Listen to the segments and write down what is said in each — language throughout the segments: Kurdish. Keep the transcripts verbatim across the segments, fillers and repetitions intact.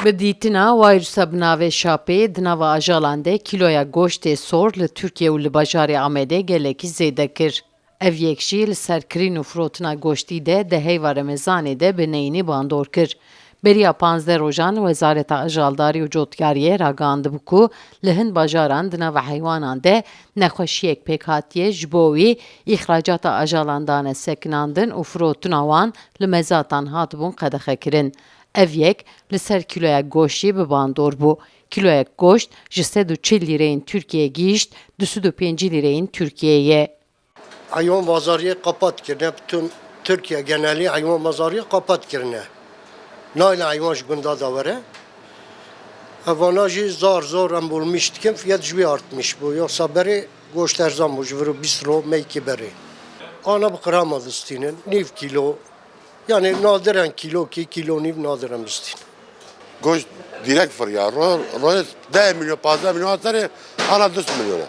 Bi dîtina wayrusa bi navê Şapê, di nava ajalan de kîloya goştê sor li Tirkiye û li bajarê Amedê gelekî zêde kir. Ev yek jî li ser kirîn û firotina goştî de di heyva Remezanê de bi neyînî bandor kir. Beriya panzdeh rojan Wezareta Ajaldarî û Cotyariyê ragihandibû ku li hin bajaran di nava heywanan de nexweşiyek pêk hatiye, ji bo wî îxracata ajalan dane sekinandin û firotina wan li mezatan hatibûn qedexekirin. Ev yek li ser kîloyek goştî bi bandor bû. Kîloyek goşt ji sed û çil lîreyên Tirkiyeyê gihîşt du sed û pêncî lîreyên Tirkiyeyê. Heywan bazariyê qapat kirine, bütün Türkiye geneli heywan bazariyê qapat kirine. Nayle heywan ji gunda da were. Evana jî zar zor em bulmuş dikin, fiyat ji wî artmiş bû. Yoksa berê goşt erzan bû, ji vir û bîst ro meyki berê. Ana bi qirama distînin, nîv kîlo. Yani nadiren kîlo ki, kîlo nîv nadiren bistînin. Goşt direkt firiya. Ro-, royê deh milyon, pazdeh milyon serê, ana du milyon e.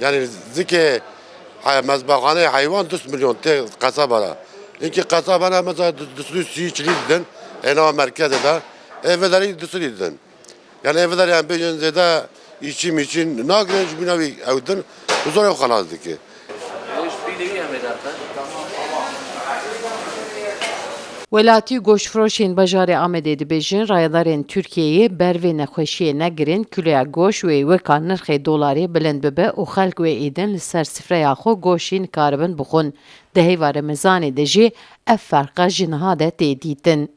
Yani zikê hay-, mezbaxaneyê heywan du milyon tê qesaba ra. Înki qesaba ne mesela du-, du sî çilî didin, êna merkezê de, ê vê derî du sî didin. Yani ê vê derî em bêjin zêde îçî mîçî nagirin, ji bîna wî ew din, bi zorê xwe xelas dike. Welatî û goştfiroşên bajarê Amedê dibêjin, rayedarên Tirkiyeyê ber vê nexweşiyê negirin, kiloya goşt wê weka nirxê dolarê bilind bibe û xelk wê îdin li ser sifreya xwe goştî nikaribin bixwin. Di heyva Remezanê de jî ev ferqa ji niha de tê dîtin.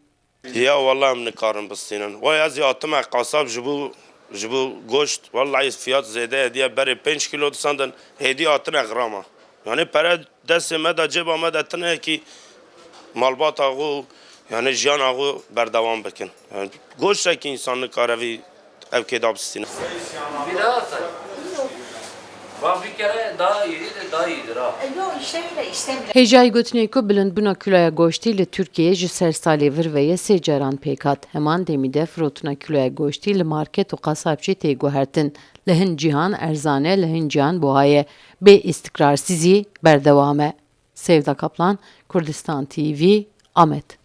Ya wela em nikarin bistînin. Way ez ê hatime qasab ji bo, ji bo goşt, wellahî fiyat zêde ye, diye berê pênc kîlo disandin, hêdî hatine xirama. Yani pere destê me de, cêba me de tune ye ki malbata xwe, yani jiyana xwe berdewam bikin. Yani goştekî însan nikare vî ev kêda bistîne. Bir daha say. Bak bir kere daha iyidir, daha iyidir ha. E, yok, işte öyle, işte bile. Hêjayî gotinê ku bilindbûna kiloya goştî li Tirkiyeyê ji ser salê vir ve ye sê caran pêk hat. Heman demî de firotina kiloya goştî li market û qasabçî tê guhertin. Li hin cîhan erzan e, li hin cîhan buha ye. Bê îstikrarsîzî berdewam e. Sevda Kaplan, Kurdistan T V, Amed.